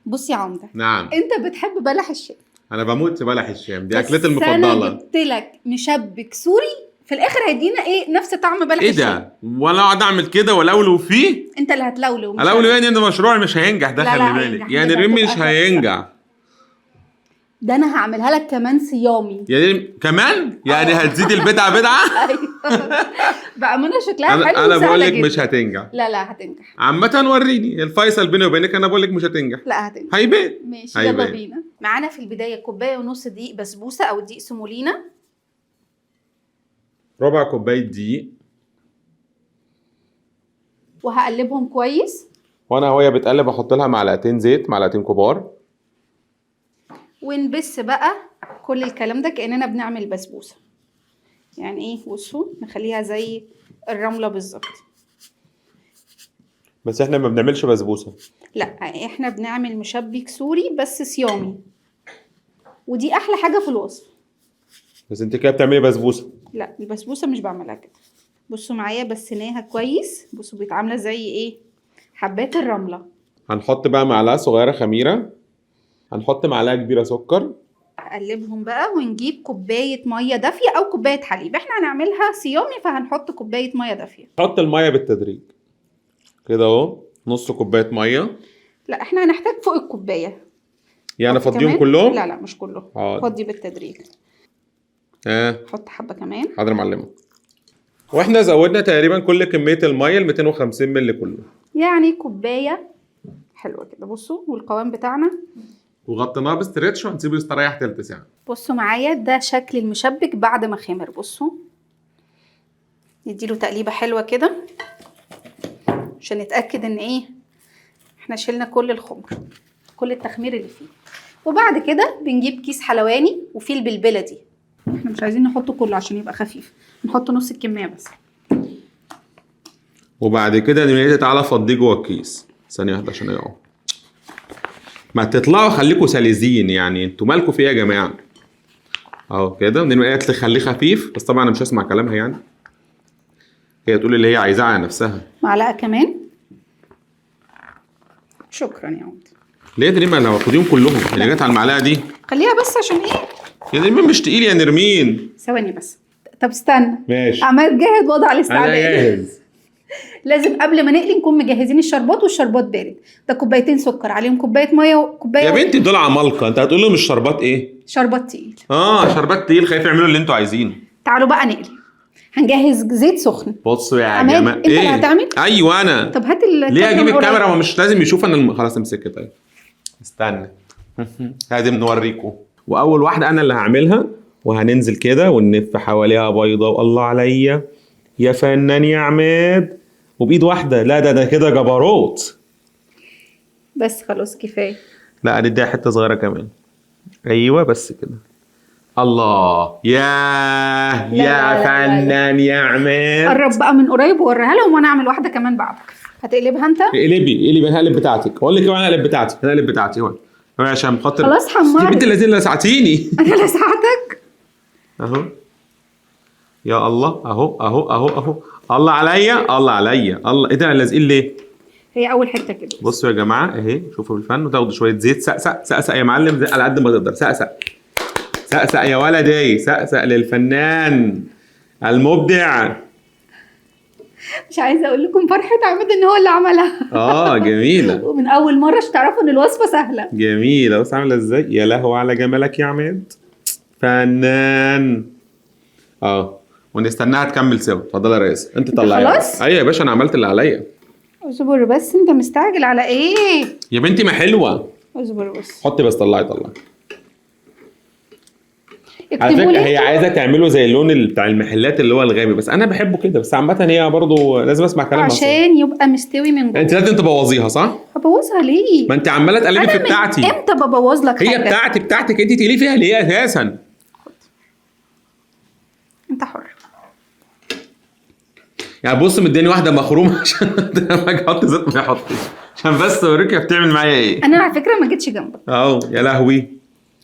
بص يا عمده. نعم. انت بتحب بلح الشام. انا بموت في بلح الشام، دي بس اكلتي انا المفضلة. جبت لك مشبك سوري في الاخر هيدينا ايه نفس طعم بلح ايه الشام. ده؟ ولا اقعد اعمل كده ولولو فيه؟ انت اللي هتلولو مش الولو أنا. يعني ان مشروعي مش هينجح ده، لا، خلي لا، بالك هينجح. يعني كده ريم مش هتبقى تحفة. هينجح. ده انا هعملها لك كمان صيامي. يعني كمان يعني آه. هتزيد البدعة بدعة. ايوه بامانه شكلها انا حلو انا وسهلة بقول لك جدا. مش هتنجح. لا لا هتنجح. عامة وريني الفيصل بيني وبينك، انا بقول لك مش هتنجح. لا هتنجح. هيبان. ماشي يلا هيبان. بينا. معانا في البداية كوباية ونص دقيق بسبوسه او دقيق سيمولينا، ربع كوباية دقيق، وهقلبهم كويس. وانا وهي بتقلب احط لها معلقتين زيت، معلقتين كبار. ونبس بقى كل الكلام ده كأننا بنعمل بسبوسة. يعني ايه؟ بصوا نخليها زي الرملة بالظبط. بس احنا ما بنعملش بسبوسه. لا احنا بنعمل مشبك سوري بس صيامي، ودي احلى حاجة في الوصفة. بس انت كده بتعملي بسبوسه. لا البسبوسة مش بعملها كده. بصوا معايا بسيناها كويس. بصوا بقت عاملة زي ايه؟ حبات الرملة. هنحط بقى معلقه صغيرة خميره، هنحط معلقه كبيرة سكر. اقلبهم بقى ونجيب كوباية مية دافية او كوباية حليب. احنا هنعملها صيامي فهنحط كوباية مية دافية. حط المية بالتدريج كده اهو، نص كوباية مية. لا احنا هنحتاج فوق الكوباية. يعني حط افضيهم كمان؟ كلهم؟ لا لا مش كلهم. حاضر. فضي بالتدريج. اه حط حبة كمان. حاضر يا معلمه. واحنا زودنا تقريبا كل كمية المية ال 250 مللي كله، يعني كوباية حلوة كده. بصوا والقوام بتاعنا. وغطيناه بستريتش وهنسيبه يستريح تلت ساعة. بصوا معايا ده شكل المشبك بعد ما خمر. بصوا نديله تقليبة حلوة كده عشان نتأكد ان ايه احنا شلنا كل الخمر، كل التخمير اللي فيه. وبعد كده بنجيب كيس حلواني وفيه البلبلة دي. احنا مش عايزين نحطه كله عشان يبقى خفيف، نحط نص الكمية بس. وبعد كده نبتدي تعالى فضية جوه الكيس. ثانية واحدة عشان يقعوا. ما تطلعوا خليكوا سلزين، يعني انتوا مالكوا في ايه يا جماعة؟ اهو كده بنبقى قالت لي خليه خفيف، بس طبعا انا مش هسمع كلامها، يعني هي تقول اللي هي عايزاه على نفسها. معلقة كمان. شكرا يا عمد. ليه يا نرمين؟ لو خديهم كلهم اللي جت على المعلقة دي. خليها بس عشان ايه؟ يا نرمين مش تقيل يا نرمين. ثواني بس. طب استنى. ماشي. عماد جاهز وضع انا الاستعداد. جاهز. لازم قبل ما نقلي نكون مجهزين الشربات، والشربات بارد. ده كوبايتين سكر عليهم كوباية مية وكوبايه يا بنتي دول عمالقة، انت هتقول لهم الشربات ايه؟ شربات تقيل. اه شربات تقيل، خايف يعملوا اللي انتوا عايزينه. تعالوا بقى نقلي. هنجهز زيت سخن. بصوا يا عماد، جماعة. انت اللي هتعمل؟ ايوه انا. طب هات ليه اجيب من قريب. الكاميرا؟ ما مش لازم يشوف انا خلاص امسكها. طيب استنى لازم نوريكم. واول واحدة انا اللي هعملها، وهننزل كده ونلف حواليها بيضة. والله عليا يا فنان يا عماد، وبايد واحدة. لا ده كده جبروت. بس خلاص كفاية. لا نديها حتة صغيرة كمان. ايوه بس كده. الله يا لا، يا لا، لا، لا. فنان يا عماد. قرب بقى من قريب ووريها لهم، وانا اعمل واحدة كمان بعدك. هتقلبها انت؟ اقلبي اقلبي، انا هقلب بتاعتك. اقول لك ايه، انا هقلب بتاعتي، انا هقلب بتاعتي. هو هو عشان خاطر خلاص حمرت. يا بنت الذين لسعتيني. انا لسعتك. اهو يا الله، اهو اهو اهو اهو. الله عليا الله عليا الله. ايه ده لازقين ليه؟ هي اول حتة كده. بصوا يا جماعة اهي، شوفوا الفن. وتاخدوا شوية زيت. سقسق سقسق يا معلم، زق على قد ما تقدر. سقسق سقسق يا ولدي، سقسق للفنان المبدع. مش عايزه اقول لكم فرحه عماد ان هو اللي عملها. اه جميلة ومن اول مرة عشان تعرفوا ان الوصفة سهلة. جميلة. بص عامله ازاي. يا لهو على جمالك يا عماد، فنان. اه ونستناها تكمل سوا. اتفضل يا ريس انت طلعي. خلاص؟ ايوه يا باشا انا عملت اللي عليا. اصبر بس، انت مستعجل على ايه؟ يا بنتي ما حلوة. اصبر بس. حطي بس، طلعي طلعي. على اكتبوا فكرة لي. هي عايزه تعمله زي اللون اللي بتاع المحلات اللي هو الغامق، بس انا بحبه كده. بس عامة هي برضو لازم اسمع كلامها. عشان يبقى مستوي من جوه. انت لازم تبوظيها صح؟ هبوظها ليه؟ ما انت عماله تقلبي في أنا من بتاعتي. امتى ببوظ لك هي حاجة؟ بتاعتي بتاعتك انت تقلي فيها ليه اساسا؟ انت حر. يعني بص مداني واحدة مخرومه عشان لما اجي احط زيت ما يحطش، عشان بس اوريك هي بتعمل معايا ايه. انا على فكرة ما جيتش جنبك. اهو يا لهوي.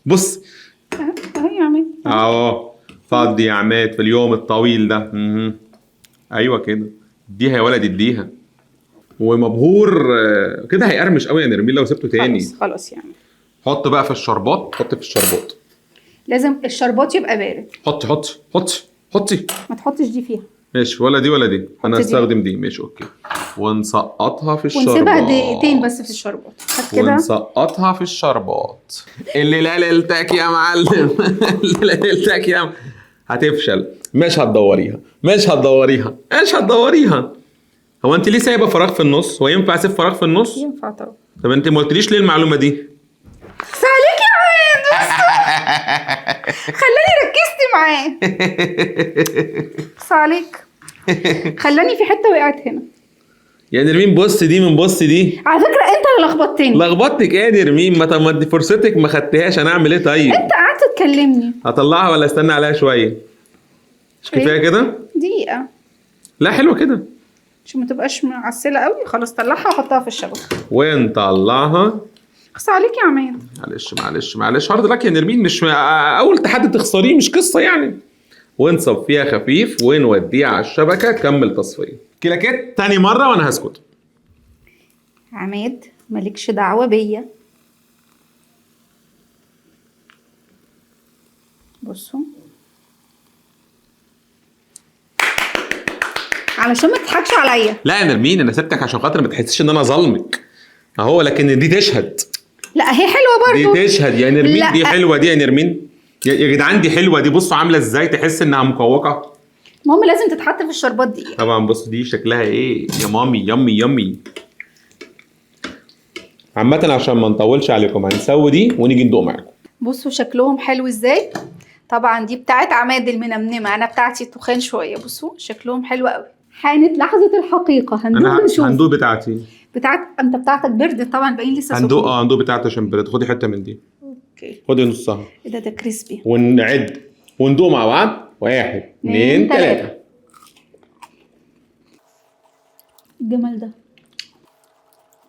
بص اهو يا عماد. اهو فضي يا عماد في اليوم الطويل ده. ايوه كده، اديها يا ولد اديها. ومبهور. كده هيقرمش قوي يا نرمين لو سبته تاني. خلاص خلاص يعني. حط بقى في الشربات، حط في الشربات. لازم الشربات يبقى بارد. حطي حطي حطي حطي. ما تحطش دي فيها. ماشي، ولا دي ولا دي، انا دي. هستخدم دي. ماشي okay. ونسقطها في الشربات ونسيبها دقيقتين بس في الشربات. هات كده. ونسقطها في الشربات. اللي لا ليلتك يا معلم. اللي لا ليلتك يا هتفشل. مش هتدوريها، مش هتدوريها، مش هتدوريها. هو انت ليه سايبه فراغ في النص؟ هو ينفع اسيب فراغ في النص؟ ينفع طبعا. طب انت ما قلتليش ليه المعلومة دي؟ بس عليك يا عماد، بص خلاني ركزت معاه. بس عليك، خلاني في حتة وقعت هنا. يا نرمين بص دي من بص دي. على فكرة انت اللي لخبطتني. لخبطتك ايه يا نرمين؟ ما طب ما دي فرصتك ما خدتهاش، انا اعمل ايه طيب؟ انت قعدت تكلمني. هطلعها ولا استنى عليها شوية؟ مش كفاية كده؟ دقيقة. لا حلوة كده عشان ما تبقاش معسله قوي. خلاص طلعها وحطها في الشبكة. ونطلعها. خص عليك يا عماد. معلش معلش معلش، hard luck يا نرمين، مش اول تحدي تخسريه، مش قصة يعني. ونصفيها خفيف ونوديها على الشبكة تكمل تصفية. كلاكيت تاني مرة وانا هسكت. عماد مالكش دعوه بيا. بصوا علشان ما تضحكش عليا. لا يا نرمين انا سبتك عشان خاطر ما تحسيش ان انا ظلمك اهو، لكن دي تشهد. لا هي حلوة برضو. دي تشهد يا نرمين. لا. دي حلوة دي يا نرمين. يا جدعان دي حلوة دي، بصوا عامله ازاي، تحس انها مقوقه. المهم لازم تتحط في الشربات دي. طبعا بصوا دي شكلها ايه يا مامي، يمي يمي. عامة عشان ما نطولش عليكم هنسوي دي ونيجي ندوق معاكم. بصوا شكلهم حلو ازاي. طبعا دي بتاعت عماد المنمنمه، انا بتاعتي تخان شوية. بصوا شكلهم حلو قوي. حانت لحظة الحقيقة، هندوق ونشوف. هندوق بتاعتي. بتاعت انت بتاعتك بردت طبعا، باين لسه سخن. هندوق هندوق بتاعتي عشان برد. خدي حتة من دي. okay. خدي نصها. ايه ده، ده crispy. ونعد وندوق مع بعض. 1 2 3. الجمال ده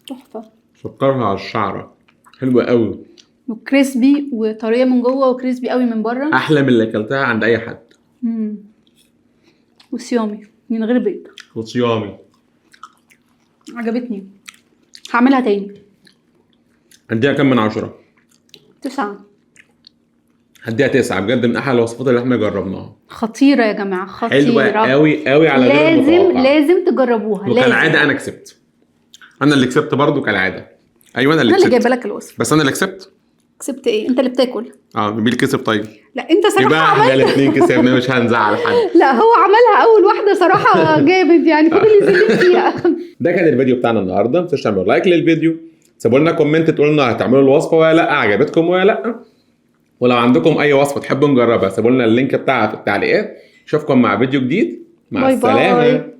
تحفة. سكرها على الشعرة، حلوة قوي. و crispy وطريه من جوه و crispy قوي من بره. احلى من اللي اكلتها عند اي حد. وصيامي من غير بيض. وصيامي. عجبتني، هعملها تاني. هديها كام من 10؟ 9. هديها 9 بجد، من احلى الوصفات اللي احنا جربناها. خطيرة يا جماعة، خطيرة حلوة قوي قوي على غير المتوقع. لازم تجربوها. وكالعادة انا كسبت. انا اللي كسبت برضو كالعادة. ايوه انا اللي انا اللي كسبت. جايبه لك الوصفة. بس انا اللي كسبت. كسبت ايه؟ انت اللي بتاكل. مين اللي كسب طيب؟ لا انت صراحة يبقى احنا عملت. الاثنين كسبنا، مش هنزعل حد. لا هو عملها اول واحدة صراحة جامد يعني، فضل يزيد فيها. ده كان الفيديو بتاعنا النهارده. ما تنسوش تعملوا like للفيديو، سيبوا لنا comment تقولوا لنا هتعملوا الوصفة ولا لا، عجبتكم ولا لا، ولو عندكم اي وصفه تحبوا نجربها سيبوا لنا ال link بتاعها في التعليقات. اشوفكم مع فيديو جديد. مع bye bye. السلامة.